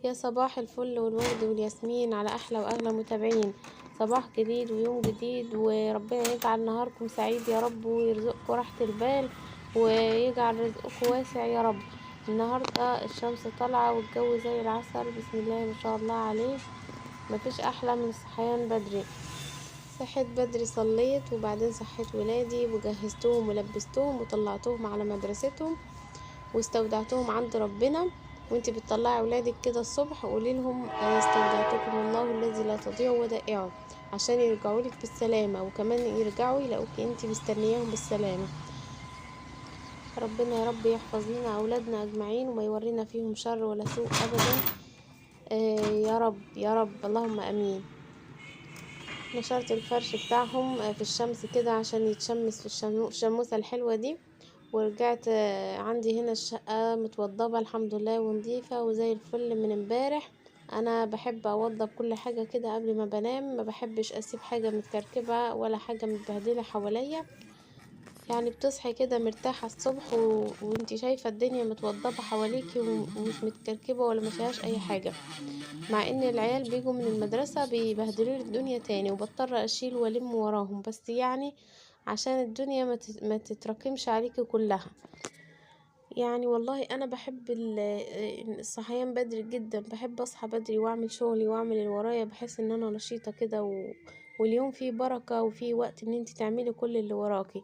يا صباح الفل والورد والياسمين على احلى واغلى متابعين. صباح جديد ويوم جديد، وربنا يجعل نهاركم سعيد يا رب، ويرزقكم راحة البال ويجعل رزقكم واسع يا رب. النهاردة الشمس طالعة والجو زي العسل، بسم الله ما شاء الله عليه، مفيش احلى من الصحيان بدري. صحيت بدري، صليت، وبعدين صحيت ولادي وجهزتهم ولبستهم وطلعتهم على مدرستهم واستودعتهم عند ربنا. وانتي بتطلعي ولادك كده الصبح قولي لهم استودعتكم الله الذي لا تضيع ودائعه، عشان يرجعوا لك بالسلامه، وكمان يرجعوا يلاقوكي انتي مستنياهم بالسلامه. ربنا يا رب يحفظ لنا اولادنا اجمعين وما يورينا فيهم شر ولا سوء ابدا، يا رب يا رب، اللهم امين. نشرت الفرش بتاعهم في الشمس كده عشان يتشمس في الشموسه الحلوة دي. ورجعت عندي هنا الشقة متوضبة الحمد لله ونظيفة وزي الفل من امبارح. انا بحب اوضب كل حاجة كده قبل ما بنام، ما بحبش اسيب حاجة متكركبة ولا حاجة متبهدلة حواليا. بتصحي كده مرتاحة الصبح وانتي شايفة الدنيا متوضبة حواليكي ومش متكركبة ولا ما فيهاش اي حاجة. مع ان العيال بيجوا من المدرسة بيبهدلوا لي الدنيا تاني، وبضطر اشيل والم وراهم، بس عشان الدنيا ما تتراكمش عليكي كلها. والله انا بحب الصحيان بدري جدا، بحب اصحى بدري واعمل شغلي واعمل اللي ورايا، بحس ان انا نشيطة كده واليوم فيه بركة وفيه وقت ان انتي تعملي كل اللي وراكي.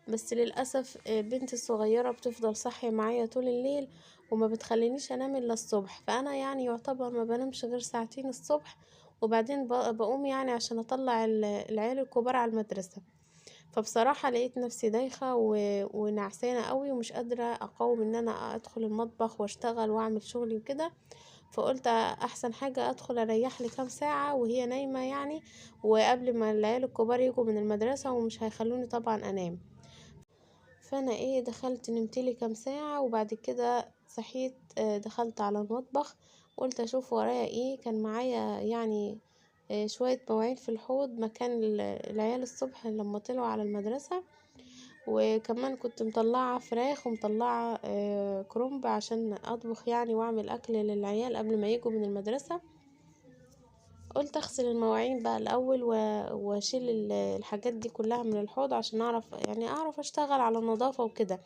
بس للأسف بنتي الصغيرة بتفضل صاحية معايا طول الليل وما بتخلينيش انام الا الصبح، فانا يعتبر ما بنامش غير ساعتين الصبح، وبعدين بقوم عشان اطلع العيال الكبار على المدرسة. فبصراحة لقيت نفسي دايخة ونعسانة قوي ومش قادرة اقاوم ان انا ادخل المطبخ واشتغل واعمل شغلي وكده، فقلت احسن حاجة ادخل اريح لي كام ساعة وهي نايمة وقبل ما العيال الكبار يجوا من المدرسة ومش هيخلوني طبعا انام. فانا دخلت نمت لي كام ساعة، وبعد كده صحيت، دخلت على المطبخ قلت اشوف ورايا ايه. كان معايا شوية مواعين في الحوض مكان العيال الصبح لما طلعوا على المدرسة، وكمان كنت مطلعة فراخ ومطلعة، كرنب عشان اطبخ واعمل اكل للعيال قبل ما يجوا من المدرسة. قلت اغسل المواعين بقى الاول واشيل الحاجات دي كلها من الحوض عشان اعرف اشتغل على النظافة وكده.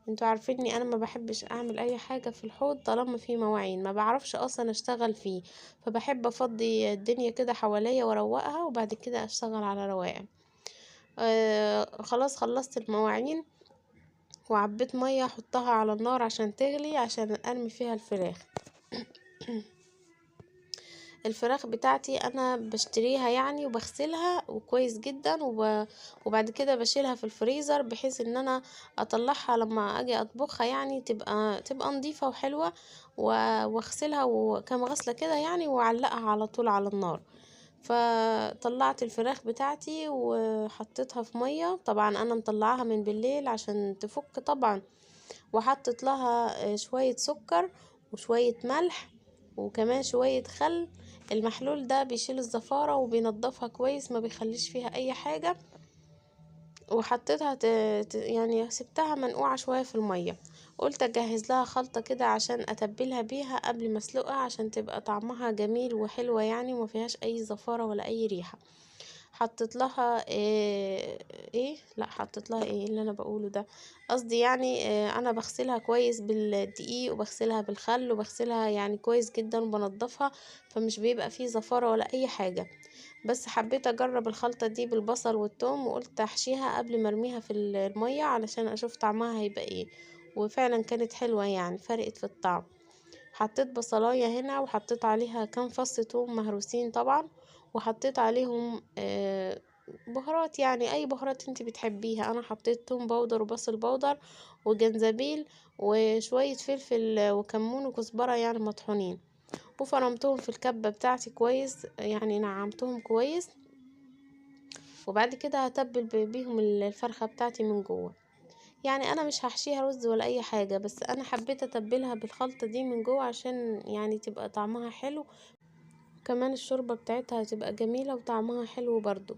انتوا عارفيني انا ما بحبش اعمل اي حاجة في الحوض طالما في مواعين، ما بعرفش اصلا اشتغل فيه، فبحب افضي الدنيا كده حواليا واروقها وبعد كده اشتغل على رواقه. خلاص خلصت المواعين وعبيت مية احطها على النار عشان تغلي عشان ارمي فيها الفراخ. الفراخ بتاعتي انا بشتريها وبغسلها وكويس جدا، وبعد كده بشيلها في الفريزر بحيث ان انا اطلعها لما اجي اطبخها تبقى نظيفة وحلوة، واغسلها وكام غسلة كده واعلقها على طول على النار. فطلعت الفراخ بتاعتي وحطيتها في مية، طبعا انا مطلعاها من بالليل عشان تفك طبعا، وحطيت لها شوية سكر وشوية ملح وكمان شوية خل. المحلول ده بيشيل الزفارة وبينضفها كويس، ما بيخليش فيها اي حاجة. وحطيتها سبتها منقوعة شوية في المية، قلت اجهز لها خلطة كده عشان اتبلها بيها قبل ما اسلقها عشان تبقى طعمها جميل وحلوة وما فيهاش اي زفارة ولا اي ريحة. حطيت لها ايه؟ لا، حطيت لها ايه اللي انا بقوله ده؟ قصدي انا بغسلها كويس بالدقيق وبغسلها بالخل وبغسلها كويس جدا وبنضفها، فمش بيبقى فيه زفارة ولا اي حاجة. بس حبيت اجرب الخلطة دي بالبصل والثوم وقلت احشيها قبل ما ارميها في المية علشان اشوف طعمها هيبقى ايه، وفعلا كانت حلوة فرقت في الطعم. حطيت بصلاية هنا وحطيت عليها كام فص ثوم مهروسين طبعا، وحطيت عليهم بهارات اي بهارات انت بتحبيها. انا حطيت توم باودر وبصل باودر وجنزبيل وشوية فلفل وكمون وكزبرة مطحونين، وفرمتهم في الكبة بتاعتي كويس، نعمتهم كويس. وبعد كده هتبل بيهم الفرخة بتاعتي من جوه. انا مش هحشيها رز ولا اي حاجة، بس انا حبيت اتبلها بالخلطة دي من جوه عشان تبقى طعمها حلو، كمان الشوربة بتاعتها هتبقى جميلة وطعمها حلو برضو.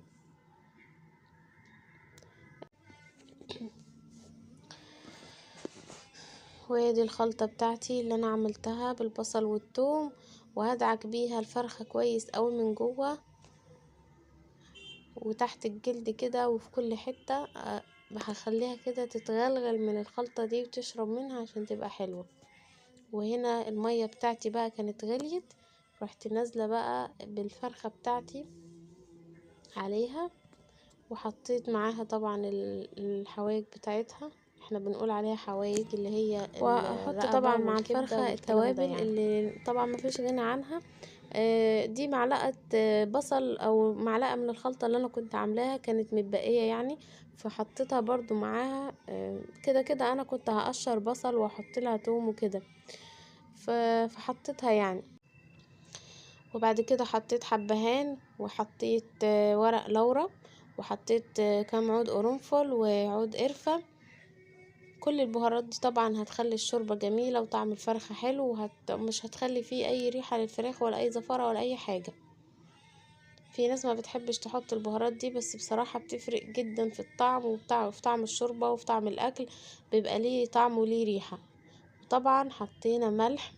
وادي الخلطة بتاعتي اللي انا عملتها بالبصل والثوم، وهدعك بيها الفرخة كويس قوي من جوه وتحت الجلد كده وفي كل حتة. هخليها كده تتغلغل من الخلطة دي وتشرب منها عشان تبقى حلوة. وهنا المية بتاعتي بقى كانت غليت، رحت نازلة بقى بالفرخة بتاعتي عليها، وحطيت معاها طبعا الحوايج بتاعتها، احنا بنقول عليها حوايج اللي هي واحط الرقبة طبعا مع والكبدة الفرخة والكلام ده التوابل يعني. اللي طبعا ما فيش غنى عنها. دي معلقة، بصل او معلقة من الخلطة اللي انا كنت عاملاها كانت متبقية يعني، فحطيتها برضو معاها. كده كده انا كنت هقشر بصل واحط لها توم وكده، فحطيتها يعني. وبعد كده حطيت حبهان، وحطيت ورق لورا، وحطيت كام عود قرنفل وعود قرفة. كل البهارات دي طبعا هتخلي الشوربة جميلة وطعم الفرخة حلو، مش هتخلي فيه اي ريحة للفراخ ولا اي زفارة ولا اي حاجة. في ناس ما بتحبش تحط البهارات دي، بس بصراحة بتفرق جدا في الطعم وفي طعم الشوربة وفي طعم الاكل، بيبقى ليه طعم وليه ريحة. وطبعا حطينا ملح،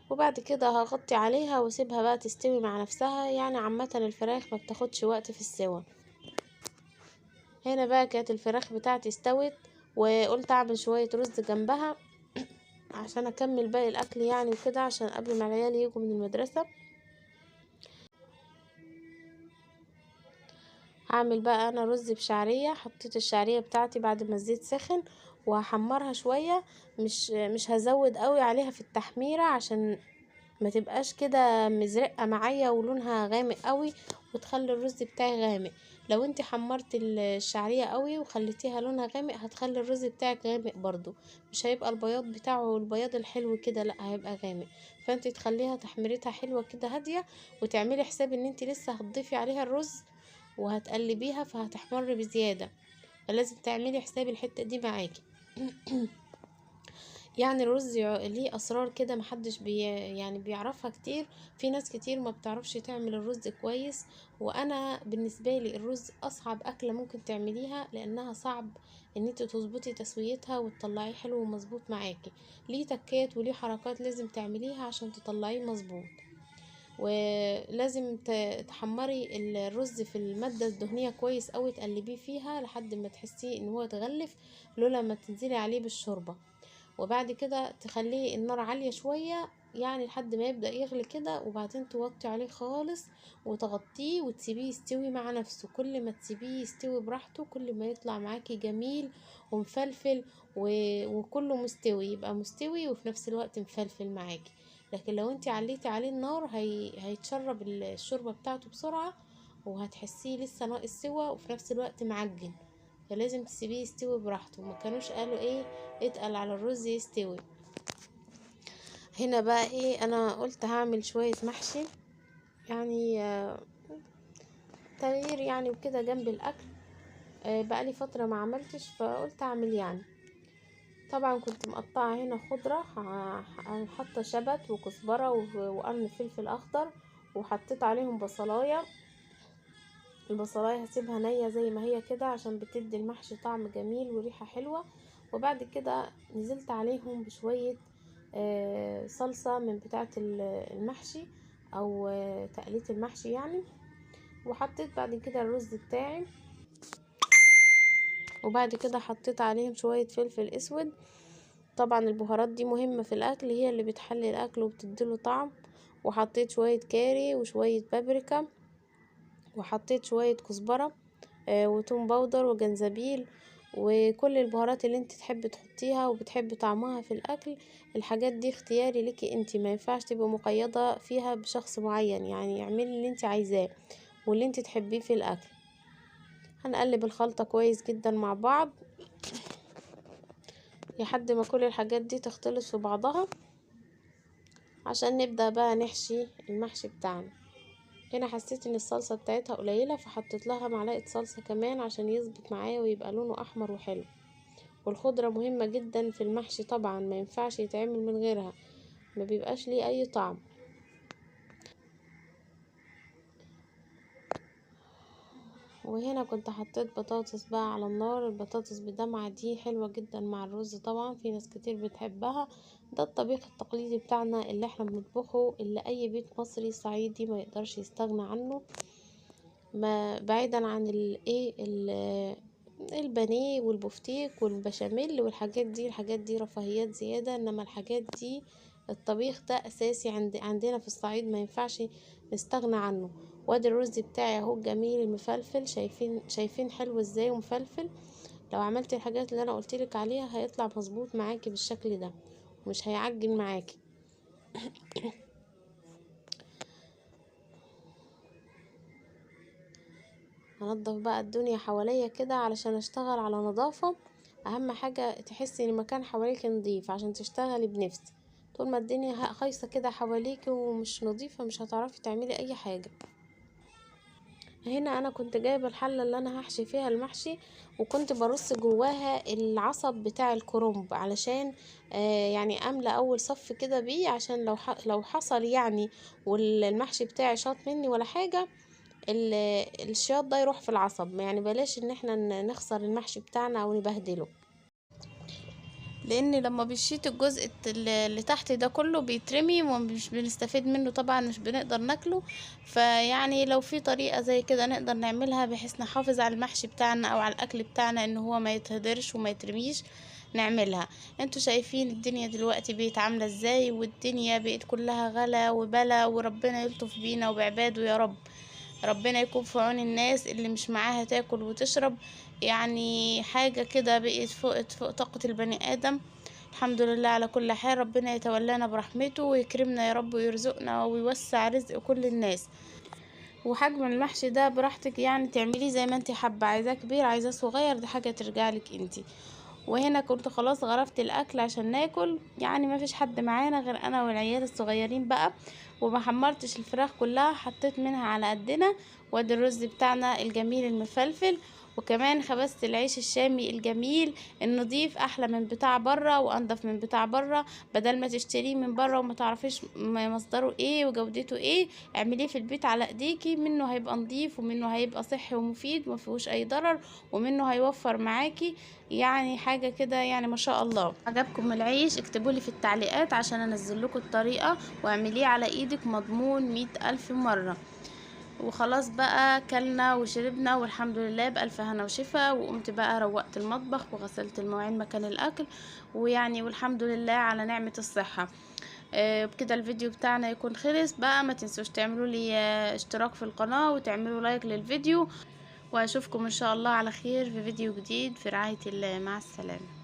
وبعد كده هغطي عليها واسيبها بقى تستوي مع نفسها. عامة الفراخ ما بتاخدش وقت في السوا. هنا بقى كانت الفراخ بتاعتي استوت، وقلت اعمل شوية رز جنبها عشان اكمل باقي الاكل عشان قبل ما العيال يجوا من المدرسة. هعمل بقى انا رز بشعرية. حطيت الشعرية بتاعتي بعد ما الزيت سخن، وهحمرها شوية، مش هزود قوي عليها في التحميرة عشان ما تبقاش كده مزرقة معايا ولونها غامق قوي وتخلي الرز بتاعي غامق. لو انت حمرت الشعرية قوي وخليتيها لونها غامق هتخلي الرز بتاعك غامق برضو، مش هيبقى البياض بتاعه البياض الحلو كده، لا هيبقى غامق. فانت تخليها تحميرتها حلوة كده هادية، وتعملي حساب ان انت لسه هتضيفي عليها الرز وهتقلبيها فهتحمر بزيادة، فلازم تعملي حساب الحتة دي معاكي. الرز ليه اسرار كده محدش بيعرفها كتير، في ناس كتير ما بتعرفش تعمل الرز كويس، وانا بالنسبه لي الرز اصعب اكله ممكن تعمليها، لانها صعب ان انت تظبطي تسويتها وتطلعيه حلو ومظبوط معاكي. ليه تكات وليه حركات لازم تعمليها عشان تطلعيه مظبوط، ولازم تحمري الرز في المادة الدهنية كويس قوي، تقلبيه فيها لحد ما تحسيه ان هو اتغلف لولا ما تنزلي عليه بالشوربة. وبعد كده تخليه النار عالية شوية لحد ما يبدأ يغلي كده، وبعدين توطي عليه خالص وتغطيه وتسيبيه يستوي مع نفسه. كل ما تسيبيه يستوي براحته كل ما يطلع معاكي جميل ومفلفل وكله مستوي، يبقى مستوي وفي نفس الوقت مفلفل معاكي. لكن لو انتي عليتي عليه النار هيتشرب الشوربة بتاعته بسرعة وهتحسيه لسه ناقص سوا وفي نفس الوقت معجن، فلازم تسيبيه يستوي براحته. ما كانوش قالوا ايه اتقل على الرز يستوي. هنا بقى انا قلت هعمل شوية محشي تغيير جنب الاكل، بقالي فترة ما عملتش فقلت اعمل. طبعا كنت مقطعة هنا خضرة، حاطة شبت وكزبرة وقرن فلفل اخضر، وحطيت عليهم بصلاية. البصلاية هسيبها نية زي ما هي كده عشان بتدي المحشي طعم جميل وريحة حلوة. وبعد كده نزلت عليهم بشوية صلصة من بتاعة المحشي او تقلية المحشي. وحطيت بعد كده الرز بتاعي، وبعد كده حطيت عليهم شوية فلفل اسود. طبعا البهارات دي مهمة في الاكل، هي اللي بتحلي الاكل وبتديله طعم. وحطيت شوية كاري وشوية بابريكا، وحطيت شوية كزبرة، وتوم باودر وجنزبيل، وكل البهارات اللي انت تحبي تحطيها وبتحبي طعمها في الاكل. الحاجات دي اختياري ليكي انت، ما ينفعش تبقي مقيدة فيها بشخص معين، اعملي اللي انت عايزاه واللي انت تحبيه في الاكل. هنقلب الخلطة كويس جدا مع بعض لحد ما كل الحاجات دي تختلط في بعضها عشان نبدأ بقى نحشي المحشي بتاعنا. هنا حسيت ان الصلصة بتاعتها قليلة فحطيت لها معلقة صلصة كمان عشان يظبط معايا ويبقى لونه احمر وحلو. والخضرة مهمة جدا في المحشي طبعا، ما ينفعش يتعمل من غيرها، ما بيبقاش ليه اي طعم. وهنا كنت حطيت بطاطس بقى على النار. البطاطس بدمعة دي حلوة جدا مع الرز، طبعا في ناس كتير بتحبها. ده الطبيخ التقليدي بتاعنا اللي احنا بنطبخه، اللي اي بيت مصري صعيدي ما يقدرش يستغنى عنه، ما بعيدا عن الايه البانيه والبفتيك والبشاميل والحاجات دي. الحاجات دي رفاهيات زيادة، انما الحاجات دي الطبيخ ده اساسي عندنا في الصعيد، ما ينفعش نستغنى عنه. وادي الرز بتاعي اهو الجميل المفلفل، شايفين حلو ازاي ومفلفل. لو عملتي الحاجات اللي انا قلتلك عليها هيطلع مظبوط معاكي بالشكل ده ومش هيعجن معاكي. هنضف بقى الدنيا حواليا كده علشان اشتغل على نظافة. اهم حاجة تحسي ان المكان حواليك نظيف عشان تشتغلي بنفس. طول ما الدنيا خايصة كده حواليك ومش نظيفة مش هتعرفي تعملي اي حاجة. هنا انا كنت جايبة الحلة اللي انا هحشي فيها المحشي، وكنت برص جواها العصب بتاع الكرنب علشان يعني املى اول صف كده بيه، عشان لو حصل يعني والمحشي بتاعي شاط مني ولا حاجة، الشياط ده يروح في العصب. يعني بلاش ان احنا نخسر المحشي بتاعنا او نبهدله، لان لما بيشيط الجزء اللي تحت ده كله بيترمي ومش بنستفيد منه طبعا، مش بنقدر ناكله. فيعني لو في طريقة زي كده نقدر نعملها بحيث نحافظ على المحشي بتاعنا او على الاكل بتاعنا ان هو ما يتهدرش وما يترميش نعملها. انتوا شايفين الدنيا دلوقتي بقت عاملة ازاي، والدنيا بقت كلها غلا وبلا، وربنا يلطف بينا وبعباده يا رب. ربنا يكون في عون الناس اللي مش معاها تاكل وتشرب، يعني حاجة كده بقت فوق طاقة البني آدم. الحمد لله على كل حال، ربنا يتولانا برحمته ويكرمنا يا رب ويرزقنا ويوسع رزق كل الناس. وحجم المحشي ده براحتك، يعني تعمليه زي ما انت حابة، عايزاه كبير عايزاه صغير، دي حاجة ترجع لك انت. وهنا كنت خلاص غرفت الاكل عشان ناكل، يعني ما فيش حد معانا غير انا والعيال الصغيرين بقى، وما حمرتش الفراخ كلها، حطيت منها على قدنا. وادي الرز بتاعنا الجميل المفلفل، وكمان خبزت العيش الشامي الجميل النظيف، احلى من بتاع بره وانضف من بتاع بره. بدل ما تشتريه من بره وما تعرفيش مصدره ايه وجودته ايه، اعمليه في البيت على ايديكي، منه هيبقى نظيف ومنه هيبقى صحي ومفيد وما فيهوش اي ضرر، ومنه هيوفر معاكي يعني حاجه كده يعني ما شاء الله. عجبكم العيش؟ اكتبوا لي في التعليقات عشان انزل لكم الطريقه، واعمليه على ايدك مضمون 100,000 مره. وخلاص بقى كلنا وشربنا والحمد لله بألف هنا وشفا. وقمت بقى روقت المطبخ وغسلت المواعين مكان الأكل، ويعني والحمد لله على نعمة الصحة. بكده الفيديو بتاعنا يكون خلص بقى. ما تنسوش تعملوا لي اشتراك في القناة وتعملوا لايك للفيديو، واشوفكم ان شاء الله على خير في فيديو جديد في رعاية الله. مع السلامة.